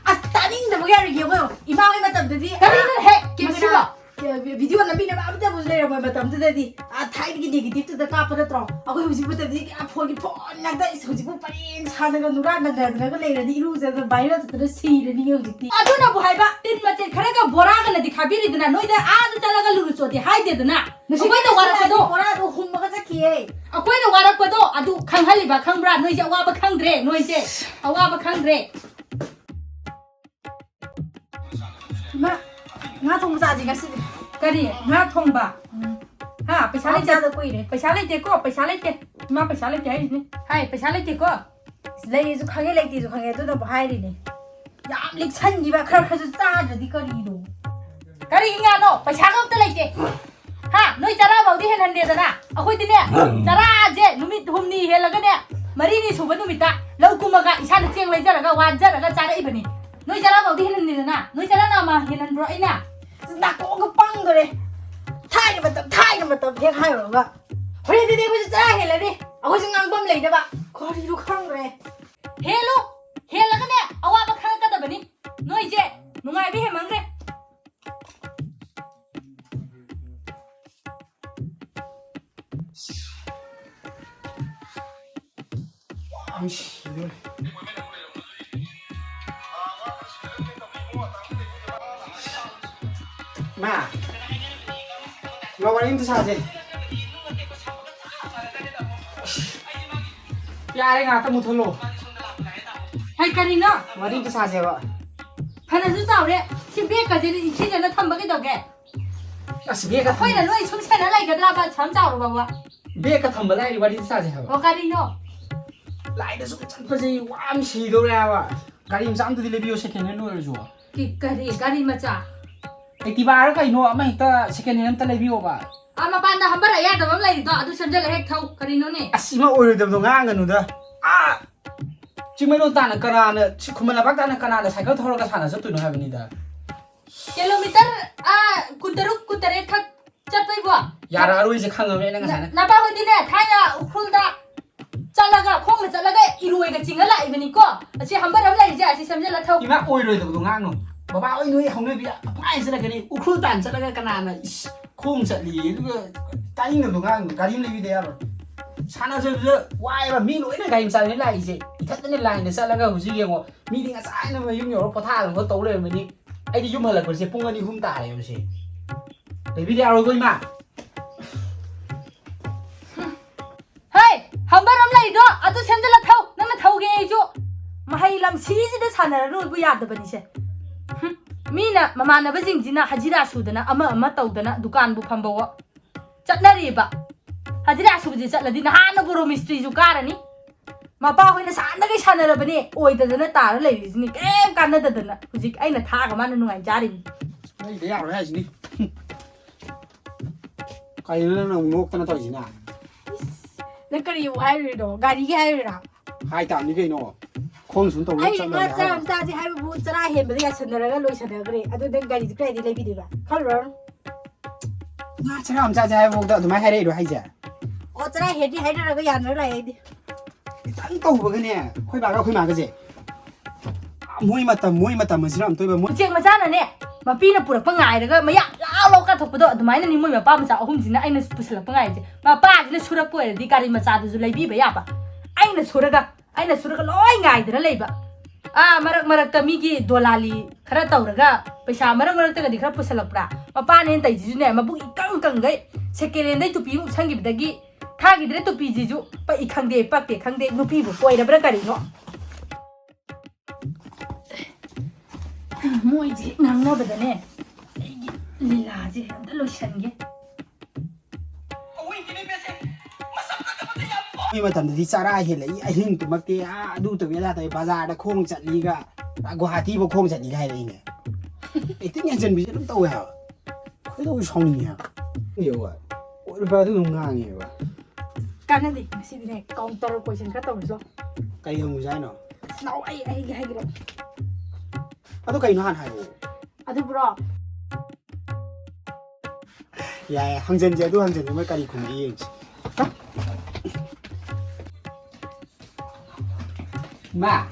ꯑꯁ, ꯇꯥꯅꯤꯡꯗꯕ ꯌꯥꯔꯣꯏ꯫ ꯌꯦꯡꯉꯣ, ꯏꯃꯥ ꯍꯣꯏ ꯃꯇꯝꯗꯗꯤ ꯀꯔꯤꯅꯣ ꯍꯦ? ꯀꯦꯃꯦꯔꯥ, ꯃꯁꯤꯕꯣ? ꯚꯤꯗꯤꯑꯣ ꯅꯝꯕꯤꯅꯕ ꯑꯝꯇꯕꯨ ꯂꯩꯔꯝꯃꯣꯏ ꯃꯇꯝꯗꯨꯗꯗꯤ꯫ ꯑꯥ, ꯊꯥꯏꯅꯒꯤ negative ꯇꯨꯗ ꯀꯥꯞꯄ ꯅꯠꯇ꯭ꯔꯣ? ꯑꯩꯈꯣꯏ ꯍꯧꯖꯤꯛ ꯃꯇꯝꯗꯤ ꯑꯥ, ꯐꯣꯟꯒꯤ ꯐꯣꯟ ꯉꯥꯛꯇ꯫ ꯏꯁ, ꯍꯧꯖꯤꯛꯄꯨ ꯄꯔꯦꯡ ꯁꯥꯟꯅꯒ ꯅꯨꯔꯥ ꯅꯟꯗꯗꯅꯒ ꯂꯩꯔꯗꯤ ꯏꯔꯨꯖꯗꯅ viral ꯆꯠꯇꯅ ꯁꯤꯔꯅꯤ ꯍꯧꯖꯤꯛꯇꯤ꯫ ꯑꯗꯨꯅꯕꯨ ꯍꯥꯏꯕ, ꯇꯤꯟ ꯃꯆꯦꯠ ꯈꯔꯒ ꯕꯣꯔꯥꯒꯅꯗꯤ ꯈꯥꯕꯤꯔꯤꯗꯅ, ꯅꯣꯏꯗ ꯑꯥꯗ ꯆꯠꯂꯒ ꯂꯨꯔꯨ ꯆꯣꯗꯤ ꯍꯥꯏꯗꯦꯗꯅ꯫ ꯉꯁꯤꯗꯤ ꯑꯩꯈꯣꯏꯅ ꯋꯥꯔꯛꯄꯗꯣ, ꯕꯣꯔꯥꯗꯣ ꯍꯨꯝꯃꯒ ꯆꯠꯈꯤꯌꯦ꯫ ꯑꯩꯈꯣꯏꯅ ꯋꯥꯔꯛꯄꯗꯣ ꯑꯗꯨ ꯈꯪꯍꯜꯂꯤꯕ, ꯈꯪꯕ꯭ꯔꯥ? ꯅꯣꯏꯁꯦ ꯑꯋꯥꯕ ꯈꯪꯗ꯭ꯔꯦ, ꯅꯣꯏꯁꯦ ꯑꯋꯥꯕ ꯈꯪꯗ꯭ꯔꯦ꯫ ꯏꯃꯥ, ꯉꯥ ꯊꯣꯡꯕ ꯆꯥꯁꯤ ꯉꯁꯤꯗꯤ꯫ ꯀꯔꯤ? ꯉꯥ ꯊꯣꯡꯕ? ꯎꯝ꯫ ꯍꯥ, ꯄꯩꯁꯥ ꯉꯥ ꯂꯩꯇꯦ꯫ ꯆꯥꯗ ꯀꯨꯏꯔꯦ꯫ ꯄꯩꯁꯥ ꯂꯩꯇꯦꯀꯣ, ꯄꯩꯁꯥ ꯂꯩꯇꯦ꯫ ꯏꯃꯥ, ꯄꯩꯁꯥ ꯂꯩꯇꯦ ꯍꯥꯏꯔꯤꯁꯤꯅꯦ꯫ ꯍꯥꯏ, ꯄꯩꯁꯥ ꯂꯩꯇꯦꯀꯣ꯫ ꯂꯩꯔꯤꯁꯨ ꯈꯪꯉꯦ, ꯂꯩꯇꯦꯁꯨ ꯈꯪꯉꯦ, ꯑꯗꯨꯅꯕꯨ ꯍꯥꯏꯔꯤꯅꯦ꯫ ꯌꯥꯝ ꯂꯤꯛꯁꯟꯈꯤꯕ, ꯈꯔ ꯈꯔꯁꯨ ꯆꯥꯗ꯭ꯔꯗꯤ ꯀꯔꯤꯅꯣ? ꯀꯔꯤ ꯉꯥꯅꯣ? ꯄꯩꯁꯥꯒ ꯑꯝꯇ ꯂꯩꯇꯦ꯫ ꯍꯥ? ꯅꯣꯏ ꯆꯔꯥ ꯐꯥꯎꯗꯤ ꯍꯦꯜꯍꯟꯗꯦꯗꯅ꯫ ꯑꯩꯈꯣꯏꯗꯤꯅꯦ, ꯆꯔꯥꯁꯦ ꯅꯨꯃꯤꯠ ꯍꯨꯝꯅꯤ ꯍꯦꯜꯂꯒꯅꯦ, ꯃꯔꯤꯅꯤ ꯁꯨꯕ ꯅꯨꯃꯤꯠꯇ ꯂꯧ ꯀꯨꯝꯃꯒ ꯏꯁꯥꯅ ꯆꯦꯡ ꯂꯩꯖꯔꯒ ꯋꯥꯟꯖꯔꯒ ꯆꯥꯔꯛꯏꯕꯅꯤ꯫ ꯅꯣꯏ ꯆꯔꯥ ꯐꯥꯎꯗꯤ ꯍꯦꯜꯍꯟꯗꯦꯗꯅ꯫ ꯅꯣꯏ ꯆꯔꯥ ꯅꯥꯝꯃ ꯍꯦꯜꯍꯟꯕ꯭ꯔꯣ ꯑꯩꯅ? ꯅꯥꯀꯣꯡꯒ ꯄꯪꯗꯣꯔꯦ꯫ ꯊꯥꯏꯅ ꯃꯇꯝ, ꯊꯥꯏꯅ ꯃꯇꯝ ꯍꯦꯛ ꯍꯥꯏꯔꯨꯔꯒ꯫ ꯍꯣꯔꯦꯟꯗꯤ ꯑꯩꯈꯣꯏꯁꯨ ꯆꯔꯥ ꯍꯦꯜꯂꯅꯤ꯫ ꯑꯩꯈꯣꯏꯁꯨ ꯉꯥꯡꯐꯝ ꯂꯩꯇꯕ꯫ ꯀꯔꯤꯅꯣ ꯈꯪꯗ꯭ꯔꯦ꯫ ꯍꯦꯜꯂꯨ! ꯍꯦꯜꯂꯒꯅꯦ, ꯑꯋꯥꯕ ꯈꯪꯉꯛꯀꯗꯕꯅꯤ꯫ ꯅꯣꯏꯁꯦ ꯅꯨꯡꯉꯥꯏꯕ ꯍꯦꯟꯃꯟꯈ꯭ꯔꯦ꯫ ꯃꯥ, ꯃꯥ, ꯋꯥꯔꯤ ꯑꯝꯇ ꯁꯥꯁꯦ꯫ ꯌꯥꯔꯦ, ꯉꯥꯛꯇ ꯃꯨꯠꯊꯠꯂꯣ꯫ ꯍꯩ, ꯀꯔꯤꯅꯣ? ꯋꯥꯔꯤ ꯑꯝꯇ ꯁꯥꯁꯦꯕ꯫ ꯐꯅꯁꯨ ꯆꯥꯎꯔꯦ꯫ ꯁꯤ ꯕꯦꯒꯀꯁꯦ ꯏꯟꯊꯤꯖꯅ ꯊꯝꯕ ꯀꯩꯗꯧꯒꯦ? ꯑꯁ, ꯕꯦꯒꯀ ꯑꯩꯈꯣꯏꯅ ꯊꯝ- ꯂꯣꯏ ꯁꯨꯝ ꯁꯦꯟꯅ ꯂꯩꯒꯗ꯭ꯔꯕ ꯑꯁꯨꯛ ꯌꯥꯝ ꯆꯥꯎꯔꯕ ꯋꯥ? ꯕꯦꯒꯀ ꯊꯝꯕ ꯂꯥꯏꯔꯤ, ꯋꯥꯔꯤ ꯑꯝꯇ ꯁꯥꯁꯦ ꯍꯥꯏꯕ꯫ ꯑꯣ, ꯀꯔꯤꯅꯣ? ꯂꯥꯏꯗ ꯁꯨꯝ ꯆꯠꯄꯁꯦ ꯑꯩ ꯋꯥ ꯑꯃ ꯁꯤꯗꯧꯔꯦ ꯍꯥꯏꯕ꯫ ꯒꯥꯔꯤ ꯃꯆꯥ ꯑꯝꯇꯗꯤ ꯂꯩꯕꯤꯌꯣ, second hand ꯑꯣꯏꯔꯁꯨ꯫ ꯀꯤ-, ꯀꯔꯤ? ꯒꯥꯔꯤ ꯃꯆꯥ? Activa ꯔ ꯀꯩꯅꯣ ꯑꯃ ꯍꯦꯛꯇ second hand ꯑꯝꯇ ꯂꯩꯕꯤꯌꯣꯕ꯫ ꯑꯥ, ꯃꯄꯥꯟꯗ hummer ꯑꯌꯥꯗꯕ ꯑꯃ ꯂꯩꯔꯤꯗꯣ, ꯑꯗꯨ ꯁꯦꯝꯖꯤꯜꯂ ꯍꯦꯛ ꯊꯧ꯫ ꯀꯔꯤꯅꯣꯅꯦ? ꯑꯁ, ꯏꯃꯥ, ꯑꯣꯏꯔꯣꯏꯗꯕꯗꯣ ꯉꯥꯡꯒꯅꯨꯗ꯫ ꯑꯥ, ꯆꯤꯡꯃꯩꯔꯣꯡ ꯇꯥꯟꯅ ꯀꯅꯥꯅ, ꯁꯤ ꯈꯨꯃꯟ ꯂꯝꯄꯥꯛ ꯇꯥꯟꯅ ꯀꯅꯥꯅ ꯁꯥꯏꯀꯜ ꯊꯧꯔꯒ ꯁꯥꯟꯅ ꯆꯠꯇꯣꯏꯅꯣ ꯍꯥꯏꯕꯅꯤꯗ꯫ ꯀꯤꯂꯣꯃꯤꯇꯔ, ꯑꯥ, ꯀꯨꯟꯇꯔꯨꯛ, ꯀꯨꯟꯇꯔꯦꯠ ꯈꯛ ꯆꯠꯄꯩꯕꯣ? ꯌꯥꯔꯛꯑꯔꯣꯏꯁꯦ ꯈꯪꯉꯕꯅꯦ ꯑꯩꯅ ꯉꯁꯥꯏꯅ꯫ ꯅ-, ꯅꯄꯥ ꯍꯣꯏꯗꯤꯅꯦ, ꯊꯥꯏꯅ ꯎꯈ꯭ꯔꯨꯜꯗ ꯆꯠꯂꯒ, ꯈꯣꯡꯅ ꯆꯠꯂꯒ ꯏꯔꯣꯏꯒ ꯆꯤꯡꯉ ꯂꯥꯛꯏꯕꯅꯤꯀꯣ꯫ ꯑꯁꯤ hummer ꯑꯃ ꯂꯩꯔꯤꯁꯦ, ꯑꯁꯤ ꯁꯦꯝꯖꯤꯜꯂ ꯊꯧ꯫ ꯏꯃꯥ, ꯑꯣꯏꯔꯣꯏꯗꯕꯗꯣ ꯉꯥꯡꯅꯨ꯫ ꯕꯕꯥ ꯍꯣꯏ ꯅꯣꯏ ꯍꯧꯅꯕꯤ ꯄꯪꯍꯥꯏ ꯍꯥꯏꯖꯤꯜꯂꯛꯀꯅꯤ꯫ ꯎꯈ꯭ꯔꯨꯜ ꯇꯥꯟ ꯆꯠꯂꯒ ꯀꯅꯥꯅ, ꯏꯁ, ꯈꯣꯡ ꯆꯠꯂꯤ, ꯑꯗꯨꯒ ꯇꯥꯅꯤꯡꯗꯕꯗꯣ ꯉꯥꯡꯅꯨ꯫ ꯒꯥꯔꯤ ꯑꯃ ꯂꯩꯕꯤꯗ ꯌꯥꯔꯣꯏ꯫ ꯁꯥꯟꯅ ꯆꯠꯄꯗ ꯋꯥꯏꯕ, ꯃꯤ ꯂꯣꯏꯅ ꯒꯥꯔꯤ ꯃꯆꯥꯗꯅꯤ ꯂꯥꯛꯏꯁꯦ꯫ ꯏꯊꯟꯗꯅꯦ line ꯗ ꯆꯠꯂꯒ ꯍꯧꯖꯤꯛ ꯌꯦꯡꯉꯣ, ꯃꯤꯗꯤ ꯉꯁꯥꯏꯅ ꯃꯌꯨꯝ ꯌꯧꯔ ꯄꯣꯊꯥꯗꯅ ꯇꯧ ꯂꯩꯔꯝꯃꯅꯤ꯫ ꯑꯩꯗꯤ ꯌꯨꯝ ꯍꯜꯂꯛꯄꯁꯦ ꯄꯨꯡ ꯑꯅꯤ ꯑꯍꯨꯝ ꯇꯥꯔꯦꯕꯁꯦ꯫ ꯂꯩꯕꯤꯗ ꯌꯥꯔꯣꯏꯀꯣ, ꯏꯃꯥ꯫ ꯍꯩ, hummer ꯑꯃ ꯂꯩꯗꯣ, ꯑꯗꯨ ꯁꯦꯝꯖꯤꯜꯂ ꯊꯧ꯫ ꯅꯪꯅ ꯊꯧꯒꯦ ꯑꯩꯁꯨ꯫ ꯃꯍꯩ ꯂꯝꯁꯤꯁꯤꯗ ꯁꯥꯟꯅꯔꯔꯣꯏꯕꯨ ꯌꯥꯗꯕꯅꯤꯁꯦ꯫ ꯍꯨꯝ, ꯃꯤꯅ, ꯃꯃꯥꯟꯅꯕꯁꯤꯡꯁꯤꯅ ꯍꯖꯤꯔꯥ ꯁꯨꯗꯅ, ꯑꯃ ꯑꯃ ꯇꯧꯗꯅ, ꯗꯨꯀꯥꯟꯕꯨ ꯐꯝꯕꯋꯣ꯫ ꯆꯠꯅꯔꯤꯕ꯫ ꯍꯖꯤꯔꯥ ꯁꯨꯕꯁꯦ ꯆꯠꯂꯗꯤ ꯅꯍꯥꯟꯅꯕꯨ ꯔꯣ ꯃꯤꯁꯇ꯭ꯔꯤꯁꯨ ꯀꯥꯔꯅꯤ꯫ ꯃꯄꯥ ꯍꯣꯏꯅ ꯁꯥꯟꯅꯗꯒꯩ ꯁꯥꯟꯅꯔꯕꯅꯦ, ꯑꯣꯏꯗꯗꯅ ꯇꯥꯔ ꯂꯩꯔꯤꯁꯤꯅꯤ, ꯀꯩꯝ ꯀꯥꯟꯅꯗꯗꯅ꯫ ꯍꯧꯖꯤꯛ ꯑꯩꯅ ꯊꯥꯛꯑꯒ ꯃꯥꯅ ꯅꯨꯡꯉꯥꯏꯅ ꯆꯥꯔꯤꯕꯅꯤ꯫ ꯂꯩꯗ ꯌꯥꯔꯣꯏ ꯍꯥꯏꯁꯤꯅꯤ꯫ ꯀꯩꯅꯣ ꯅꯪꯅ ꯑꯃꯨꯛ ꯅꯣꯛꯇꯅ ꯇꯧꯔꯤꯁꯤꯅ? ꯏꯁ, ꯅꯪ ꯀꯔꯤ ꯑꯃꯨꯛ ꯍꯥꯏꯔꯨꯔꯤꯅꯣ? ꯒꯥꯔꯤꯒꯤ ꯍꯥꯏꯔꯨꯔꯥ? ꯍꯥꯏ ꯇꯥꯕꯅꯤ ꯀꯩꯅꯣ꯫ ꯈꯣꯡ ꯁꯨꯝ ꯇꯧꯔ ꯑꯩ ꯆꯠꯂꯣ ꯉꯥ ꯆꯔꯥ ꯍꯥꯏꯔꯕ꯫ ꯑꯃ ꯆꯥꯁꯦ ꯍꯥꯏꯕꯕꯨ ꯆꯔꯥ ꯍꯦꯟꯕꯗ ꯌꯥꯁꯟꯅꯔꯒ ꯂꯣꯏꯁꯟꯅꯈ꯭ꯔꯦ꯫ ꯑꯗꯨ ꯅꯪ ꯒꯥꯔꯤꯗꯨ ꯀꯗꯥꯏꯗꯒꯤ ꯂꯩꯕꯤꯗꯣꯏꯕ? ꯈꯜꯂꯨꯔꯅꯨ꯫ ꯉꯥ ꯆꯔꯥ ꯑꯃ ꯆꯥꯁꯦ ꯍꯥꯏꯕꯐꯥꯎꯗ ꯑꯗꯨꯃꯥꯏꯅ ꯍꯥꯏꯔꯛꯏꯔꯣ ꯍꯥꯏꯁꯦ? ꯑꯣ, ꯆꯔꯥ ꯍꯦꯟꯅꯤ ꯍꯥꯏꯅꯔꯒ ꯌꯥꯅꯔ ꯂꯥꯛꯑꯦ ꯑꯩꯗꯤ꯫ ꯈꯤꯇꯪ ꯇꯧꯕꯒꯅꯦ, ꯑꯩꯈꯣꯏ ꯕꯥꯒ ꯑꯩꯈꯣꯏ ꯃꯥꯒꯁꯦ꯫ ꯃꯣꯏ ꯃꯇꯝ, ꯃꯣꯏ ꯃꯇꯝ ꯑꯁꯤꯅ ꯑꯝꯇꯣꯏꯕ ꯃꯣꯏ ꯎꯆꯦꯛ ꯃꯆꯥꯅꯅꯦ, ꯃꯄꯤꯅ ꯄꯨꯔꯛꯄ ꯉꯥꯏꯔꯒ ꯃꯌꯥ ꯂꯥꯎ ꯂꯥꯎ ꯀꯥꯊꯣꯛꯄꯗꯣ, ꯑꯗꯨꯃꯥꯏꯅꯅꯤ ꯃꯣꯏ ꯃꯄꯥ ꯃꯆꯥ ꯑꯍꯨꯝꯁꯤꯅ ꯑꯩꯅ ꯄꯨꯁꯜꯂꯛꯄ ꯉꯥꯏꯔꯤꯁꯦ꯫ ꯃꯄꯥꯁꯤꯅ ꯁꯨꯔꯛꯄ ꯑꯣꯏꯔꯗꯤ ꯒꯥꯔꯤ ꯃꯆꯥꯗꯨꯁꯨ ꯂꯩꯕꯤꯕ ꯌꯥꯕ꯫ ꯑꯩꯅ ꯁꯨꯔꯒ, ꯑꯩꯅ ꯁꯨꯔꯒ ꯂꯣꯏ ꯉꯥꯏꯗꯅ ꯂꯩꯕ꯫ ꯑꯥ, ꯃꯔꯛ ꯃꯔꯛꯇ ꯃꯤꯒꯤ ꯗꯣꯂꯥꯂꯤ ꯈꯔ ꯇꯧꯔꯒ, ꯄꯩꯁꯥ ꯃꯔꯛ ꯃꯔꯛꯇꯒꯗꯤ ꯈꯔ ꯄꯨꯁꯜꯂꯛꯄ꯭ꯔꯥ? ꯃꯄꯥꯅꯦꯅ ꯇꯧꯔꯤꯁꯤꯁꯨꯅꯦ, ꯃꯕꯨꯛ ꯏꯀꯪ ꯀꯪꯈꯩ second hand ꯗꯩ ꯇꯨꯄꯤ ꯑꯃ ꯎꯞꯁꯟꯈꯤꯕꯗꯒꯤ ꯊꯥꯈꯤꯗ꯭ꯔꯦ ꯇꯨꯄꯤꯁꯤꯁꯨ꯫ ꯄꯛꯏ ꯈꯪꯗꯦ, ꯄꯛꯇꯦ ꯈꯪꯗꯦ, ꯅꯨꯄꯤꯕꯨ ꯀꯣꯏꯔꯕ꯭ꯔꯥ ꯀꯔꯤꯅꯣ? ꯃꯣꯏꯁꯦ ꯉꯥꯡꯅꯕꯗꯅꯦ, ꯑꯩꯒꯤ ꯂꯤꯂꯥꯁꯦ ꯑꯝꯇ ꯂꯣꯏꯁꯟꯒꯦ꯫ ꯑꯩꯈꯣꯏ ꯃꯇꯝꯗꯗꯤ ꯆꯔꯥ ꯍꯦꯜꯂꯛꯏ, ꯑꯍꯤꯡ ꯇꯨꯝꯃꯛꯇꯦ, ꯑꯥ, ꯑꯗꯨ ꯇꯧꯏ, ꯑꯗꯥ ꯇꯧꯏ, ꯕꯖꯥꯔꯗ ꯈꯣꯡ ꯆꯠꯂꯤꯒ, ꯑꯥ, ꯒꯨꯋꯥꯍꯥꯇꯤꯕꯨ ꯈꯣꯡ ꯆꯠꯂꯤꯒ ꯍꯥꯏꯔꯛꯏꯅꯦ꯫ ꯑꯦꯛꯇꯤꯡ ꯍꯦꯟꯖꯟꯕꯤꯁꯦ ꯑꯗꯨꯝ ꯇꯧꯋꯦ ꯍꯥꯏꯕ꯫ ꯈꯣꯏꯗꯧ ꯁꯥꯎꯅꯤꯡꯉꯦ ꯍꯥꯏꯕ꯫ ꯌꯧꯕ꯫ ꯑꯣꯏꯔꯤꯕ ꯑꯗꯨꯝ ꯉꯥꯡꯉꯦꯕ꯫ ꯀꯥꯟꯅꯗꯦ, ꯉꯁꯤꯗꯤꯅꯦ counter question ꯈꯔ ꯇꯧꯔꯁꯤ ꯂꯥꯎ꯫ ꯀꯩ ꯍꯪꯉꯨꯁꯦ ꯍꯥꯏꯅꯣ? ꯑꯁ, ꯂꯥꯎ, ꯑꯩ, ꯑꯩꯒꯤ ꯍꯥꯏꯒꯦ ꯂꯥꯎ꯫ ꯑꯗꯨ ꯀꯩꯅꯣ ꯍꯥꯟꯅ ꯍꯥꯏꯔꯛꯑꯣ꯫ ꯑꯗꯨꯕꯨꯔꯣ? ꯌꯥꯏ, ꯍꯪꯖꯟꯁꯦ, ꯑꯗꯨ ꯍꯪꯖꯟꯁꯦ, ꯃꯣꯏ ꯀꯔꯤ ꯈꯨꯝꯒꯦ ꯌꯦꯡꯁꯤ꯫ ꯃꯥ꯫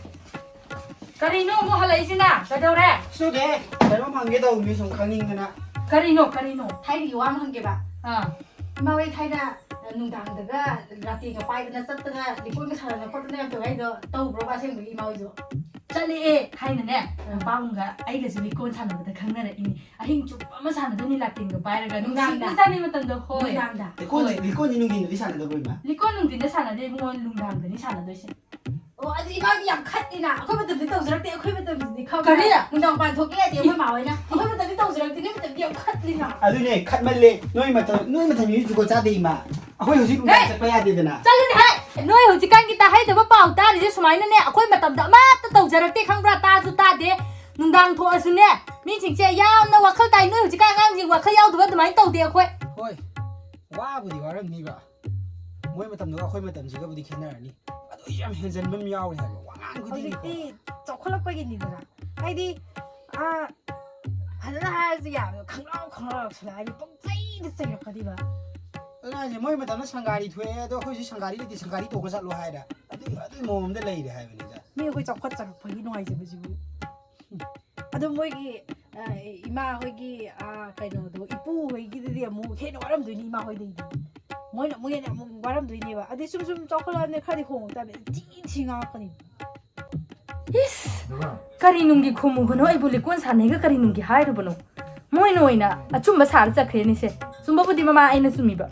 ꯀꯔꯤꯅꯣ ꯑꯃꯨꯛ ꯍꯜꯂꯛꯏꯁꯤꯅ? ꯀꯩꯗꯧꯔꯦ? ꯁꯨꯗꯦ, ꯀꯩꯅꯣꯝ ꯍꯪꯒꯦ ꯇꯧꯕꯅꯤ, ꯁꯨꯝ ꯈꯪꯅꯤꯡꯗꯅ꯫ ꯀꯔꯤꯅꯣ, ꯀꯔꯤꯅꯣ? ꯊꯥꯏꯅꯒꯤ ꯋꯥ ꯑꯃ ꯍꯪꯒꯦꯕ꯫ ꯑꯥ꯫ ꯏꯃꯥ ꯍꯣꯏ ꯊꯥꯏꯅ ꯅꯨꯡꯗꯥꯡꯗꯒ ꯂꯥꯇꯦꯟꯒ ꯄꯥꯏꯗꯅ ꯆꯠꯇꯅ ꯂꯤꯀꯣꯟꯒ ꯁꯥꯟꯅꯗꯅ ꯈꯣꯠꯇꯅ ꯌꯥꯝ ꯇꯧꯋꯦ ꯍꯥꯏꯗꯣ ꯇꯧꯕ꯭ꯔꯣꯕ ꯑꯁꯦꯡꯕꯒꯤ ꯏꯃꯥ ꯍꯣꯏꯁꯨ? ꯆꯠꯂꯛꯑꯦ, ꯊꯥꯏꯅꯅꯦ, ꯎꯝ꯫ ꯅꯄꯥꯕꯨꯡꯒ ꯑꯩꯒꯁꯨ ꯂꯤꯀꯣꯟ ꯁꯥꯟꯅꯕꯗ ꯈꯪꯅꯔꯛꯏꯅꯦ꯫ ꯑꯍꯤꯡ ꯆꯨꯞꯄ ꯑꯃ ꯁꯥꯟꯅꯗꯣꯏꯅꯤ ꯂꯥꯇꯦꯟꯒ ꯄꯥꯏꯔꯒ꯫ ꯅꯨꯡꯗꯥꯡꯗ? ꯅꯨꯡꯁꯤꯈ꯭ꯔꯖꯥꯠꯅꯤ ꯃꯇꯝꯗꯣ, ꯍꯣꯏ꯫ ꯅꯨꯡꯗꯥꯡꯗ? ꯂꯤꯀꯣꯟ, ꯍꯣꯏ꯫ ꯂꯤꯀꯣꯟꯗꯤ ꯅꯨꯡꯊꯤꯟꯗꯗꯤ ꯁꯥꯟꯅꯗꯕ꯭ꯔꯣ, ꯏꯃꯥ? ꯂꯤꯀꯣꯟ ꯅꯨꯡꯊꯤꯟꯗ ꯁꯥꯟꯅꯗꯦ ꯏꯕꯨꯡꯉꯣ, ꯅꯨꯡꯗꯥꯡꯗꯅꯤ ꯁꯥꯟꯅꯗꯣꯏꯁꯦ꯫ ꯑꯣ, ꯑꯗꯨ ꯏꯃꯥꯗꯤ ꯌꯥꯝ ꯈꯠꯂꯤꯅ, ꯑꯩꯈꯣꯏ ꯃꯇꯝꯗꯤ ꯇꯧꯖꯔꯛꯇꯦ, ꯑꯩꯈꯣꯏ ꯃꯇꯝꯗꯗꯤ ꯈꯪꯕ꯭ꯔꯥ? ꯀꯔꯤ? ꯅꯨꯡꯗꯥꯡ ꯃꯄꯥꯟ ꯊꯣꯛꯀꯦ ꯌꯥꯗꯦ ꯑꯩꯈꯣꯏ ꯃꯥ ꯍꯣꯏꯅ꯫ ꯑꯩꯈꯣꯏ ꯃꯇꯝꯗꯤ ꯇꯧꯖꯔꯛꯇꯦ, ꯅꯣꯏ ꯃꯇꯝꯗꯤ ꯌꯥꯝ ꯈꯠꯂꯤꯅ꯫ ꯑꯗꯨꯅꯦ, ꯈꯠꯃꯜꯂꯦ꯫ ꯅꯣꯏ ꯃꯇꯝ, ꯅꯣꯏ ꯃꯇꯝꯗꯤ ꯖꯨꯒꯣꯠ ꯆꯥꯗꯦ, ꯏꯃꯥ꯫ ꯑꯩꯈꯣꯏ ꯍꯧꯖꯤꯛ ꯅꯨꯡꯗꯥꯡ ꯍꯦ! ꯆꯠꯄ ꯌꯥꯗꯦꯗꯅ꯫ ꯆꯠꯂꯨꯅꯦꯍꯦ! ꯅꯣꯏ ꯍꯧꯖꯤꯛꯀꯥꯟꯒꯤ ꯇꯥꯍꯩꯗꯕ ꯄꯥꯎ ꯇꯥꯔꯤꯁꯦ ꯁꯨꯃꯥꯏꯅꯅꯦ, ꯑꯩꯈꯣꯏ ꯃꯇꯝꯗ ꯑꯃꯠꯇ ꯇꯧꯖꯔꯛꯇꯦ ꯈꯪꯕ꯭ꯔꯥ? ꯇꯥꯁꯨ ꯇꯥꯗꯦ꯫ ꯅꯨꯡꯗꯥꯡ ꯊꯣꯛꯑꯁꯨꯅꯦ, ꯃꯤꯁꯤꯡꯁꯦ ꯌꯥꯝꯅ ꯋꯥꯈꯜ ꯇꯥꯏ꯫ ꯅꯣꯏ ꯍꯧꯖꯤꯛꯀꯥꯟ ꯑꯉꯥꯡꯁꯤꯡ ꯋꯥꯈꯜ ꯌꯥꯎꯗꯕ ꯑꯗꯨꯃꯥꯏꯅ ꯇꯧꯗꯦ ꯑꯩꯈꯣꯏ꯫ ꯍꯣꯏ, ꯋꯥꯕꯨꯗꯤ ꯋꯥꯔꯝꯅꯤꯕ꯫ ꯃꯣꯏ ꯃꯇꯝꯗꯨꯒ ꯑꯩꯈꯣꯏ ꯃꯇꯝꯁꯤꯒꯕꯨꯗꯤ ꯈꯦꯠꯅꯔꯅꯤ꯫ ꯑꯗꯨ ꯑꯣꯏꯁꯨ ꯌꯥꯝ ꯍꯦꯟꯖꯟꯕ ꯑꯃ ꯌꯥꯎꯔꯤ ꯍꯥꯏꯕ, ꯋꯥꯉꯥꯡ ꯈꯨꯗꯤꯡꯒꯤꯀꯣ꯫ ꯍꯧꯖꯤꯛꯇꯤ ꯆꯥꯎꯈꯠꯂꯛꯄꯒꯤꯅꯤꯗꯅ꯫ ꯍꯥꯏꯗꯤ, ꯑꯥ, ꯐꯖꯅ ꯍꯥꯏꯔꯁꯨ ꯌꯥꯕꯗꯣ, ꯈꯪꯂꯥꯎ ꯈꯪꯂꯥꯎ ꯌꯧꯁꯤꯜꯂꯛꯑꯅꯤ, ꯄꯪꯆꯩꯗ ꯆꯩꯔꯛꯀꯅꯤꯕ꯫ ꯑꯗꯨꯅ ꯍꯥꯏꯁꯦ, ꯃꯣꯏ ꯃꯇꯝꯗ ꯁꯪꯒꯥꯔꯤ ꯊꯣꯛꯑꯦ, ꯑꯗꯣ ꯑꯩꯈꯣꯏ ꯍꯧꯖꯤꯛ ꯁꯪꯒꯥꯔꯤ ꯂꯩꯇꯦ, ꯁꯪꯒꯥꯔꯤ ꯇꯣꯡꯉ ꯆꯠꯂꯣ ꯍꯥꯏꯔꯦ꯫ ꯑꯗꯨ, ꯑꯗꯨꯒꯤ ꯃꯑꯣꯡ ꯑꯃꯗ ꯂꯩꯔꯦ ꯍꯥꯏꯕꯅꯤꯗ꯫ ꯃꯤ ꯑꯩꯈꯣꯏ ꯆꯥꯎꯈꯠꯆꯔꯛꯄꯒꯤ ꯅꯨꯡꯉꯥꯏꯖꯕꯁꯤꯕꯨ꯫ ꯑꯗꯣ ꯃꯣꯏꯒꯤ, ꯑ, ꯏꯃꯥ ꯍꯣꯏꯒꯤ, ꯑ, ꯀꯩꯅꯣꯗꯣ, ꯏꯄꯨ ꯍꯣꯏꯒꯤꯗꯨꯗꯤ ꯑꯃꯨꯛ ꯍꯦꯟꯅ ꯋꯥꯔꯝꯗꯣꯏꯅꯤ ꯏꯃꯥ ꯍꯣꯏꯗꯒꯤꯗꯤ꯫ ꯃꯣꯏꯅ ꯑꯃꯨꯛ ꯍꯦꯟꯅ ꯑꯃꯨꯛ ꯋꯥꯔꯝꯗꯣꯏꯅꯦꯕ꯫ ꯑꯗꯩ ꯁꯨꯝ ꯁꯨꯝ ꯆꯥꯎꯈꯠꯂꯛꯑꯕꯅꯤꯅ ꯈꯔꯗꯤ ꯍꯣꯡꯉꯛꯇꯕꯅꯤ꯫ ꯊꯤ ꯊꯤ ꯉꯥꯡꯉꯛꯀꯅꯤ꯫ ꯏꯁ! ꯀꯔꯤ ꯅꯨꯡꯒꯤ ꯈꯨꯝꯃꯨꯕꯅꯣ? ꯑꯩꯕꯨ ꯂꯤꯀꯣꯟ ꯁꯥꯟꯅꯩꯒ ꯀꯔꯤ ꯅꯨꯡꯒꯤ ꯍꯥꯏꯔꯨꯕꯅꯣ? ꯃꯣꯏꯅ ꯑꯣꯏꯅ ꯑꯆꯨꯝꯕ ꯁꯥꯔ ꯆꯠꯈ꯭ꯔꯦꯅꯦꯁꯦ꯫ ꯆꯨꯝꯕꯕꯨꯗꯤ ꯃꯃꯥ ꯑꯩꯅ ꯆꯨꯝꯃꯤꯕ꯫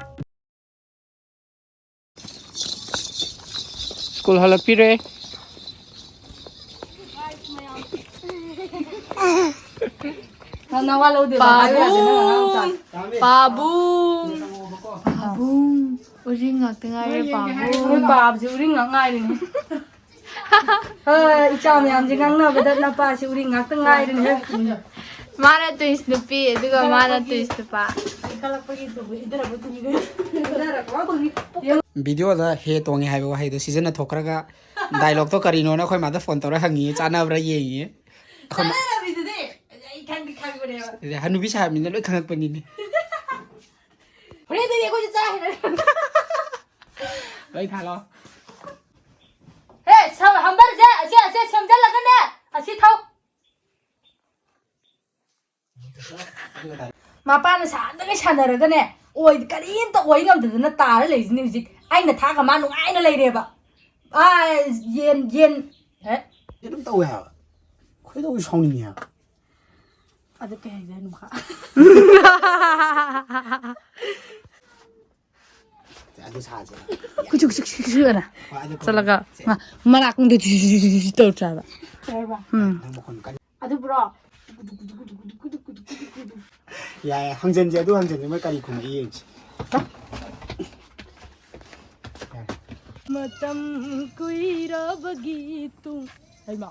ꯁ꯭ꯀꯨꯜ ꯍꯜꯂꯛꯄꯤꯔꯦ꯫ ꯅꯪ ꯅꯋꯥ ꯂꯧꯗꯦꯕ꯫ ꯄꯥꯕꯨꯡ! ꯍꯥꯏꯌꯨ ꯌꯥꯗꯦ, ꯅꯪ ꯑꯉꯥꯡ ꯃꯆꯥ꯫ ꯄꯥꯕꯨꯡ! ꯄꯥꯕꯨꯡ! ꯎꯔꯤꯡ ꯉꯥꯛꯇ ꯉꯥꯏꯔꯦ, ꯄꯥꯕꯨꯡ! ꯅꯣꯏ ꯄꯥꯕꯁꯦ ꯎꯔꯤꯡ ꯉꯥꯛ ꯉꯥꯏꯔꯦꯅꯦ꯫ ꯍꯣꯏ, ꯏꯆꯥ ꯃꯌꯥꯝꯁꯦ ꯉꯥꯡꯅꯕꯗ ꯅꯄꯥꯁꯤ ꯎꯔꯤꯡ ꯉꯥꯛꯇ ꯉꯥꯏꯔꯦꯅꯦ꯫ ꯃꯥꯅ twins ꯅꯨꯄꯤ, ꯑꯗꯨꯒ ꯃꯥꯅ twins ꯅꯨꯄꯥ꯫ ꯚꯤꯗꯤꯑꯣꯗ ꯍꯦ ꯇꯣꯡꯉꯦ ꯍꯥꯏꯕ ꯋꯥꯍꯩꯗꯣ ꯁꯤꯖꯟꯅ ꯊꯣꯛꯈ꯭ꯔꯒ ꯗꯥꯏꯂꯣꯛꯇꯣ ꯀꯔꯤꯅꯣꯅ ꯑꯩꯈꯣꯏ ꯃꯥꯗ ꯐꯣꯟ ꯇꯧꯔ ꯍꯪꯉꯤ, ꯆꯥꯟꯅꯕ꯭ꯔꯥ ꯌꯦꯡꯉꯤ꯫ ꯑꯩꯈꯣꯏ ꯃꯥ- ꯆꯥꯟꯅꯔꯝꯃꯤꯗꯨꯗꯤ ꯑꯩ ꯈꯪꯗꯤ ꯈꯪꯕꯅꯦꯕ꯫ ꯑꯗꯨꯗꯤ ꯍꯅꯨꯕꯤ ꯁꯥꯕꯅꯤꯅ ꯂꯣꯏ ꯈꯪꯉꯛꯄꯅꯤꯅꯦ꯫ ꯍꯣꯔꯦꯟꯗꯒꯤ ꯑꯩꯈꯣꯏꯁꯨ ꯆꯥ ꯍꯩꯔꯔꯣꯏ꯫ ꯂꯣꯏ ꯊꯥꯂꯣ꯫ ꯍꯦ, ꯁꯝ-, ꯍꯝꯕꯔꯁꯦ ꯑꯁꯤ, ꯑꯁꯤ ꯁꯦꯝꯖꯜꯂꯒꯅꯦ, ꯑꯁꯤ ꯊꯥꯎ꯫ ꯃꯄꯥꯅ ꯁꯥꯟꯅꯗꯒꯩ ꯁꯥꯟꯅꯔꯒꯅꯦ, ꯑꯣꯏ-, ꯀꯔꯤꯝꯇ ꯑꯣꯏ ꯉꯝꯗꯗꯅ ꯇꯥꯔ ꯂꯩꯁꯤꯅꯦ ꯍꯧꯖꯤꯛ꯫ ꯑꯩꯅ ꯊꯥꯛꯑꯒ ꯃꯥ ꯅꯨꯡꯉꯥꯏꯅ ꯂꯩꯔꯦꯕ꯫ ꯑꯥ, ꯌꯦꯟ, ꯌꯦꯟ, ꯍꯦ? ꯑꯗꯨꯝ ꯇꯧꯋꯦ ꯍꯥꯏꯕ꯫ ꯈꯣꯏꯗꯧ ꯁꯥꯎꯅꯤꯡꯉꯦ ꯍꯥꯏꯕ꯫ ꯑꯗꯨ ꯀꯩ ꯍꯥꯏꯖꯦ ꯍꯥꯏꯅꯣ ꯃꯈꯥ? ꯑꯗꯨ ꯁꯥꯁꯦ꯫ ꯀꯨꯆꯨ ꯀꯨꯆꯨ ꯀꯨꯆꯨ ꯀꯨꯆꯨ ꯑꯅ ꯍꯣꯏ, ꯑꯗꯨ ꯆꯠꯂꯒ ꯃ-, ꯃꯅꯥꯛ ꯀꯨꯝꯗ ꯇꯧ ꯆꯥꯕ꯫ ꯀꯩ ꯍꯥꯏꯕ? ꯎꯝ꯫ ꯅꯪ ꯃꯈꯣꯟ ꯀꯟꯅ ꯑꯗꯨ ꯕ꯭ꯔꯣ, ꯌꯥꯏ, ꯍꯪꯖꯟꯁꯦ, ꯑꯗꯨ ꯍꯪꯖꯟꯁꯦ, ꯃꯣꯏ ꯀꯔꯤ ꯈꯨꯝꯃꯛꯏ ꯌꯦꯡꯁꯤ꯫ ꯃꯇꯝ ꯀꯨꯏꯔꯕꯒꯤ ꯇꯨꯡ ꯍꯩꯃꯥ꯫